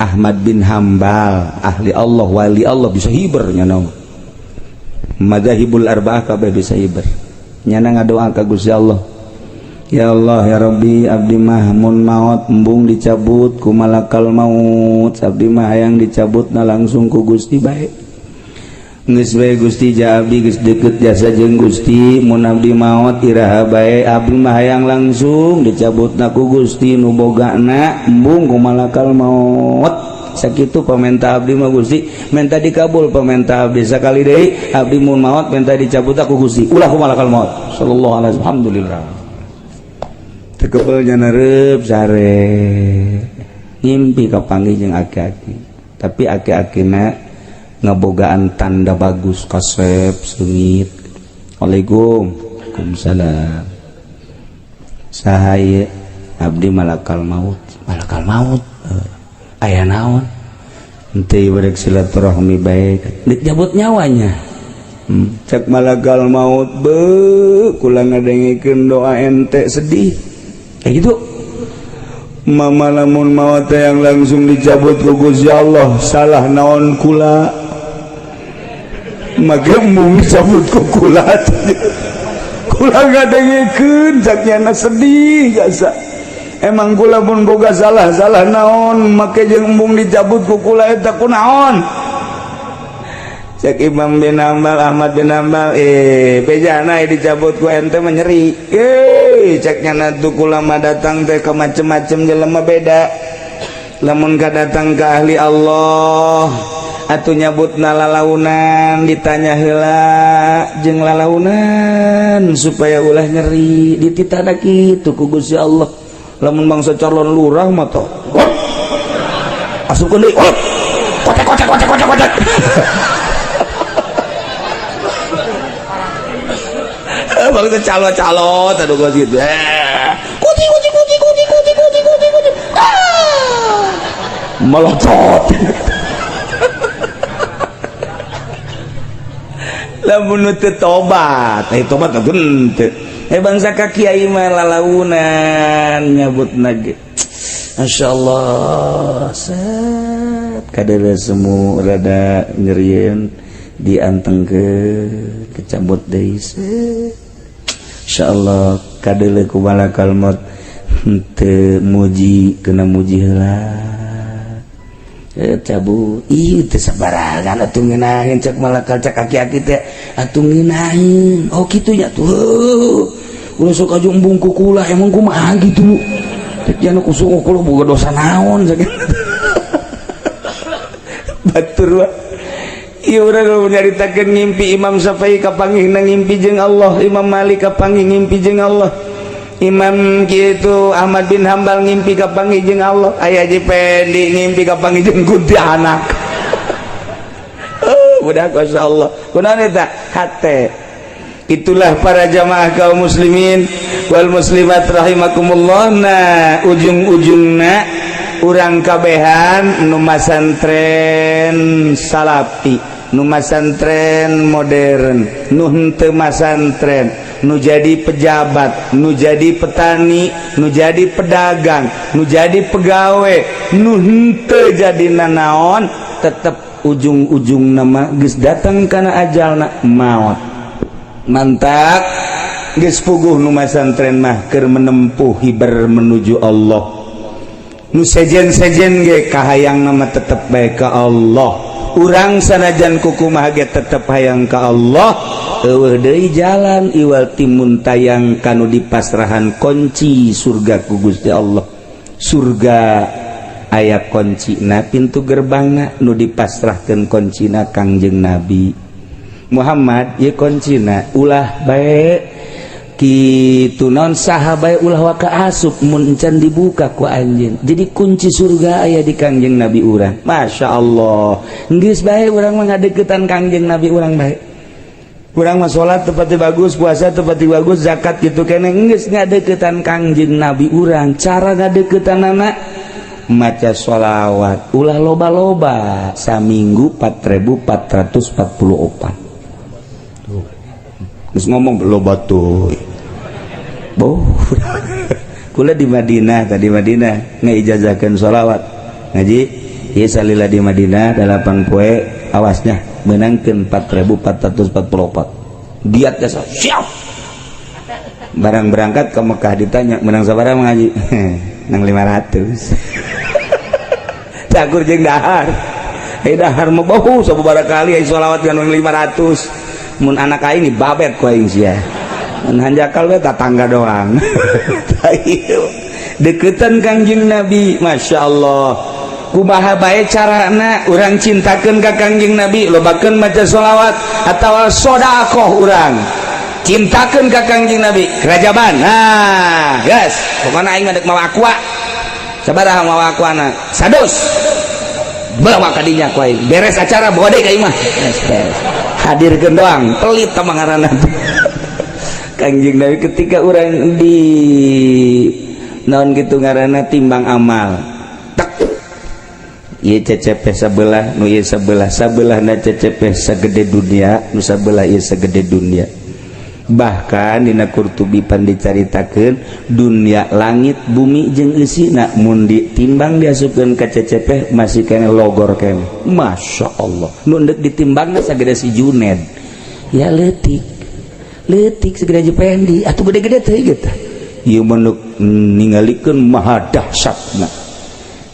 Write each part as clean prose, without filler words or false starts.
Ahmad bin Hambal ahli Allah, wali Allah, bisa hiber nyana. Madzahibul arba'ah kabeh bisa hiber. Nyana ngadoa ka Gusti Allah, "Ya Allah, ya Rabbi, abdi mah mun maot embung dicabut ku malakal maut. Abdi mah hayang dicabut na langsung ku Gusti bae. Geus bae Gusti, ja abdi geus deket jasa jeung Gusti. Mun abdi maot iraha bae, abdi mah hayang langsung dicabut na ku Gusti nu bogana, embung ku malakal maut. Sakitu pamenta abdi mah, Gusti, menta dikabul pamenta abdi. Sakali deui, abdi mun maot menta dicabut ku Gusti, ulah ku malakal maut." Sallallahu alaihi wasallam. Alhamdulillah, tekebelnya nerep sare, ngimpi kapanggih jeung aki-aki, tapi aki-akina ngebogaan tanda bagus, kasep seungit. "Waalaikum." "Waalaikumsalam. Saha ieu?" "Abdi malakal maut." "Malakal maut? Aya naon?" "Henteu, barek silaturahmi bae." Dicabut nyawanya. Cek malakal maut, "Be, kula ngadengekeun doa ente sedih kayak gitu. Mama lamun maot yang langsung dicabut ku Gusti Allah, salah naon kula make embung dicabut ku kula? Kula ngadengekeun cak sedih jasa. Emang kula pun boga salah, salah naon make jeung embung dicabut ku kula eta kunaon?" Cek Imam bin Hambal, Ahmad bin Hambal, "Eh, bejana dicabut ku ente menyeri." Eh, ceknya tuh kula mah datang teh ke macem-macem jelema, beda lamun ka datang ke ahli Allah atuh nyabut lalaunan, ditanya heula jeung lalaunan supaya ulah nyeri, dititah kitu ku Gusti Allah. Lamun bangsa calon lurah mah toh asupkeun deui, kocek kocek kocek kocek kocek. Bangsa calo-calo aduh gua gitu, eh, kuci kuci kuci kuci kuci kuci kuci kuci, ah, melocot. Lamun teu tobat, eh, tobat henteu. Eh, bangsa ka kiai mah lalaunan nyabut nage. Masya Allah, set kadere semu rada nyerieun, dianteng ke kecabut deui, set. Insyaallah kadele ku malakal maut henteu muji, kena muji heula, eh, cabut. Ih, teu sabarangan atuh ngeunaheun, cek malakal, cek aki-aki teh atuh ngeunaheun. Oh, kitu nya tuh. Ulah sok aju embung ku kula, emang kumaha gitu? Cek anu kusuk kula boga dosa naon sakitu. Batur wa. Ieu urang nyaritakeun ngimpi Imam Syafi'i kapanggih ngimpi jeung Allah, Imam Malik kapanggih ngimpi jeung Allah, Imam kitu Ahmad bin Hambal ngimpi kapanggih jeung Allah, aya Haji Pendi ngimpi kapanggih jeung kuntilanak. Oh, budak, Masya Allah. Kunaon eta? Hate. Itulah para jamaah kaum muslimin wal muslimat rahimakumullah. Nah, ujung-ujungna urang kabehan nu masantren salafi, nu masantren modern, nu henteu masantren, nu jadi pejabat, nu jadi petani, nu jadi pedagang, nu jadi pegawai, nu henteu jadi nanaon, tetep ujung-ujung nama geus datang kana ajalna maut. Mantap, geus puguh nu masantren mah keur menempuh hiber menuju Allah, nu sejen-sejen ge kahayang nama tetep bae ka Allah. Urang sanajan kukumaha ge tetep hayang ka Allah. Eueuh deui jalan iwal timun tayang kanu dipasrahan kunci surga ku Gusti Allah. Surga aya kuncina, pintu gerbangna nu dipasrahkeun kuncina Kangjeng Nabi Muhammad. Ieu kuncina, ulah bae kitu non, saha bae ulah waka asup mun encan dibuka ku anjeun. Jadi kunci surga aya di Kangjeng Nabi urang. Masya Allah, geus bae urang mah ngadeukeutan Kangjeng Nabi urang bae. Urang mah salat tepati bagus, puasa tepati bagus, zakat gitu kene, geus ngadeukeutan Kangjeng Nabi urang. Cara ngadeukeutanana maca sholawat ulah loba-loba, saminggu 4444. Terus ngomong loba tuh. Boh, kula di Madinah tadi, Madinah ngaijazakeun sholawat ngaji. Ieu salila di Madinah 8 poe, awasnya menangkeun 4444. Giat jasa siap. Barang berangkat ke Mekah ditanya, menang sabaraha ngaji? Nang 500. Cakur jeung dahar. Eh, dahar mah bau sababaraha kali ai sholawat kan 500. Mun anak aing babet ku aing sia. Mun hanjakal we tatangga doang. Deketan Kangjeng Nabi, Masya Allah. Kumaha bae carana urang cintakeun ka Kangjeng Nabi? Lobakeun maca sholawat atawa sodakoh. Urang cintakeun ka Kangjeng Nabi kerajaban. Nah, guys, pokoknya aing mah dek mawa Aqua. Sabaraha mawa Aquana? 100. Bawa ka dinya ku aing, beres acara bawa deui ka imah. Beres, beres. Hadirkeun doang, pelit tah ngaranna Kangjeng Nabi. Ketika urang di naon gitu ngaranna, timbang amal tek, ieu CCP sebelah nu ieu sebelah, sabelah na CCP sagede dunia, nu sabelah ieu sagede dunia. Bahkan dina Qurtubi pan dicaritakeun, dunia, langit, bumi jeung eusina mun ditimbang diasupkeun ka CCP masih keneh logor keneh. Masya Allah, nu endek ditimbangna sagede si Juned ya, leutik leutik segede Jupendi atuh, gede-gede teh gitu. Ieu mah ningalikeun maha dahsyatna.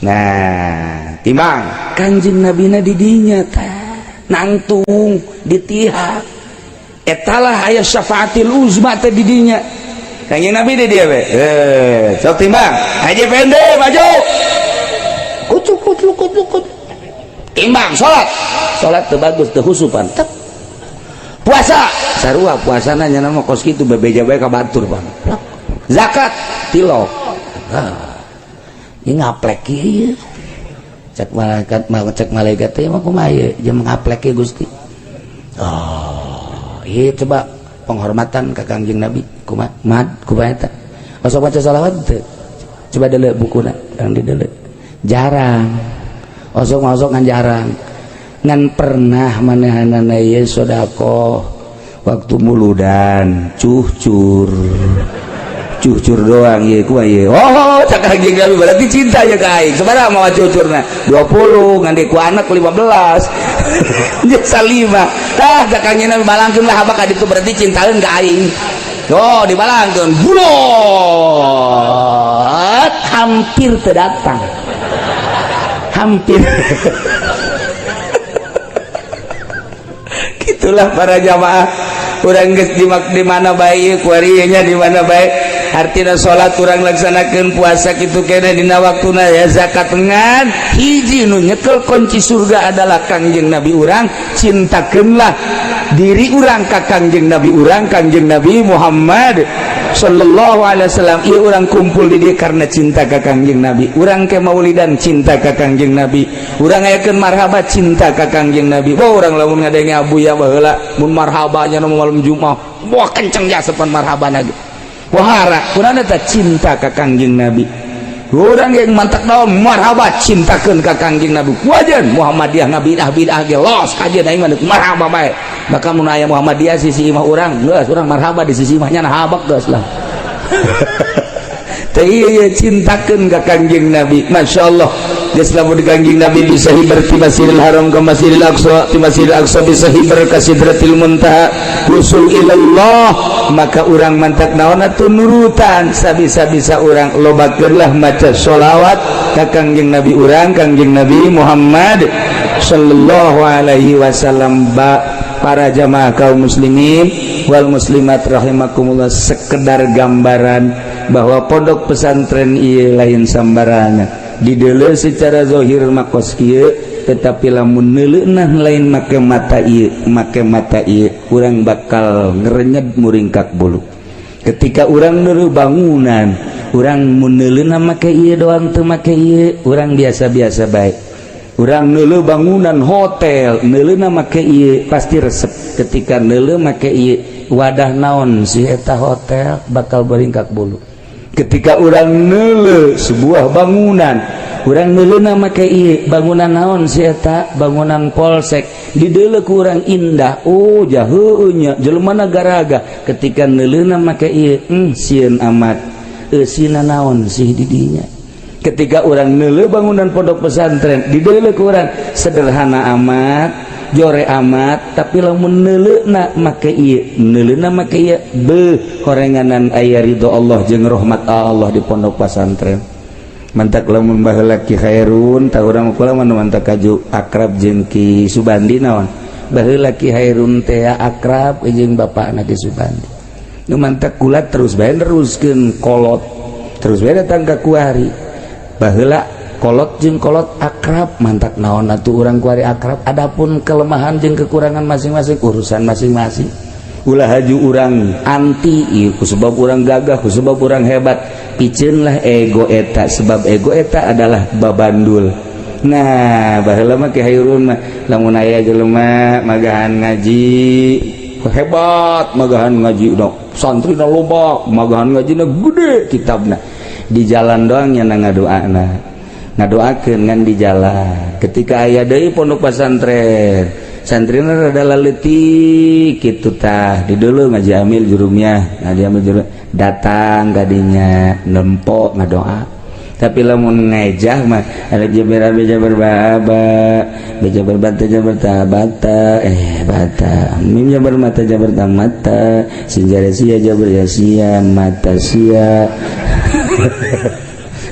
Nah, timbang Kanjeng Nabina di dinya tah nangtung ditihak. Etalah aya syafaatil uzma teh di dinya. Kanjeng Nabi di dia we, eh, sok timbang. Haji Pende maju, kucuk kucuk kucuk kucuk, timbang. Salat, salat teu bagus, teu husupan tek. Puasa sarua, puasana nya mah kos kitu, bebeja bae ka batur pan. Zakat tilok. Ah, ini ngaplek ieu. Cek malaikat mah, cek malaikat teh mah kumaha ieu jeung ngaplek ieu, Gusti? Oh iya, coba penghormatan ke Kangjeng Nabi kumaha? Mad kumaha eta? Osok maca salawat teu? Coba deuleu bukuna yang dideuleu. Jarang osok osok, ngan jarang, ngan pernah manehanana ieu sedekah waktu muludan, cucur cucur doang ieu kumaha ieu? Oh, cak Kangjeng Nabi, berarti cinta ya ka aing. Sabaraha mawa cucurna? 20. Ngan ku anak 15 jasa 5. Tah, cak Kangjeng Nabi, balangkeun lah haba ka ditu, berarti cintaeun ka aing. Oh, dibalangkeun bulot, hampir teu datang, hampir. Gitulah para jamaah, urang geus di mana bae kuari nya, di mana bae. Artina salat urang laksanakeun, puasa kitu keneh dina waktuna ya, zakat. Ngan hiji nu nyekel kunci surga adalah Kangjeng Nabi urang. Cintakeunlah diri urang ka Kangjeng Nabi urang, Kangjeng Nabi Muhammad sallallahu alaihi wasallam. Ieu urang kumpul di dieu karena cinta ka Kangjeng Nabi. Urang ke maulidan cinta ka Kangjeng Nabi, urang ngayakeun marhaba cinta ka Kangjeng Nabi. Wah, urang lamun ngadenge Abuya baheula mun marhabanya nu malam Jumat, wah, kenceng jasepan marhaba ge. Wahara kurang eta cinta ka Kangjeng Nabi. Urang yang mantak naon marhaba, cintakeun ka Kangjeng Nabi. Wajan Muhammadiyah ngabidah bidah ge los kajian, aing mah marhaba bae. Bahkan mun aya Muhammadiyah sisi imah urang, geus urang marhaba di sisi imahnya, nah habak geus lah. Teh ieu cintakeun ka Kangjeng Nabi. Masya Allah. Geus lamun di Kangjeng Nabi bisa hiber ti Masjidil Haram ke Masjidil Aqsa, ti Masjidil Aqsa bisa hiber ka Sidratil Muntaha, usul ilallah. Maka urang mantak naon atuh, nurutan sabisa-bisa urang, lobakeunlah maca sholawat ka Kangjeng Nabi urang, Kangjeng Nabi Muhammad sallallahu alaihi wasallam. Ba para jamaah kaum muslimin wal muslimat rahimakumullah, sekedar gambaran bahwa pondok pesantren ieu lain sambarangan. Dideuleu secara zahir mah kos kieu, tetapi lamun neuleunah lain make mata ieu, make mata ieu, urang bakal ngerenyed muringkak bulu. Ketika urang neuleu bangunan, urang mun neuleuna make ieu doang, teu make ieu, urang biasa-biasa bae. Urang neuleu bangunan hotel, neuleuna make ieu pasti resep. Ketika neuleu make ieu, wadah naon sih eta hotel, bakal beringkak bulu. Ketika urang neuleu sebuah bangunan, urang neuleuna make ieu, bangunan naon sih eta, bangunan polsek, dideuleu ku urang indah, oh jaheueuh nya, jelema garaga. Ketika neuleuna make ieu, sieun amat, eusina naon sih di dinya. Ketika urang neuleu bangunan pondok pesantren, dideuleu ku urang sederhana amat, jore amat, tapi lamun neuleuna make ieu, neuleuna make ieu, beuh, horenganan aya ridho Allah jeung rahmat Allah di pondok pesantren. Mantak lamun baheula Ki Khairun tah, urang kula mah mantak kaju akrab jeung Ki Subandi. Naon, baheula Ki Khairun teh akrab jeung bapakna Ki Subandi. Nu mantak kula terus bae neruskeun kolot, terus bae datang ka kuari. Baheula kolot jeung kolot akrab, mantak naon atuh urang kuari akrab. Adapun kelemahan jeung kekurangan masing-masing, urusan masing-masing. Ulah haju urang anti ieu ku sebab urang gagah, ku sebab urang hebat. Piceunlah ego eta, sebab ego eta adalah babandul. Nah, baheula mah Ki Hairun mah lamun aya jelema magahan ngaji hebat, magahan ngaji udah santri na loba, magahan ngaji na gede kitabna, di jalan doang nya ngadoana, ngadoakeun ngan di jalan. Ketika aya deui pondok pesantren, santrina rada leutik kitu, tah di dulu ngaji amil jurumnya, ngaji amil jurum, datang kadinya nempo ngadoa. Tapi lamun ngejah mah ada jabar be jabar ba ba, be jabar bata jabar ta bata, eh bata, mim jabar mata jabar ta mata, sin jare sia jabar ya sia, mata sia.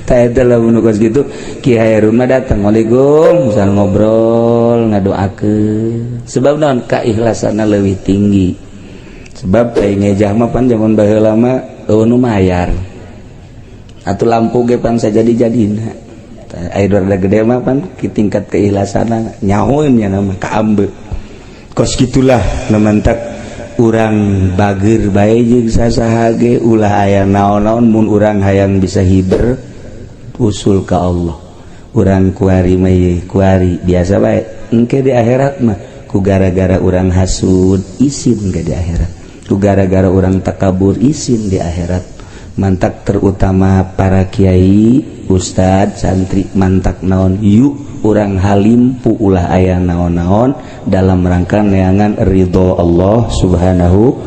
Tah, eta lamun kos kitu Ki Hairun mah datang, "Waalaikum," misal ngobrol, ngadoakeun. Sebab naon? Keikhlasanna leuwih tinggi, sebab ai ngejah mah pan zaman baheula mah eueuh nu mayar atau lampu ge pan sajadi-jadina. Ai rada gede mah pan ki tingkat keikhlasanna nyahoeun nya nama kaambe. Kos gitulah. Nu mantak urang bager bae jeung sasaha ge, ulah aya naon-naon. Mun urang hayang bisa hiber, usul ka Allah. Urang kuari mah ye, kuari biasa bae. Engke di akhirat mah ku gara-gara urang hasud, isin ke di akhirat, ku gara-gara urang takabur, isin di akhirat. Mantak terutama para kiai, ustad, santri, mantak naon, yuk urang halimpu, ulah aya naon-naon dalam rangka neangan ridho Allah Subhanahu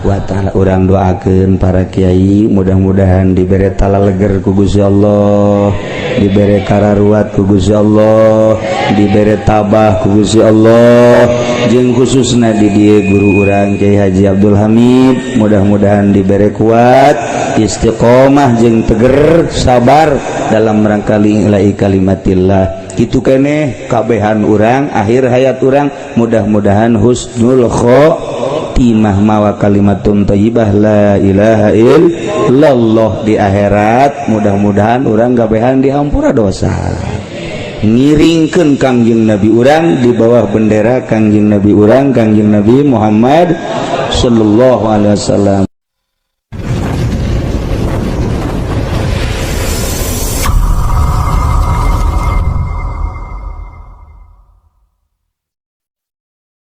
wa Ta'ala. Urang doakeun para kiai, mudah-mudahan dibere talaleger ku Gusti Allah, dibere kararuat ku Gusti Allah, dibere tabah ku Gusti Allah. Jeung khususna di dieu guru urang Kiai Haji Abdul Hamid, mudah-mudahan dibere kuat, istiqomah, jeung teger sabar dalam rangka li'ila'i kalimatillah. Kitu keneh kabehan urang, akhir hayat urang mudah-mudahan husnul khotimah, mawa kalimatun thayyibah, la ilaha illallah. Di akhirat mudah-mudahan urang kabehan dihampura dosa, ngiringkeun Kangjeng Nabi urang di bawah bendera Kangjeng Nabi urang, Kangjeng Nabi Muhammad sallallahu alaihi wasallam.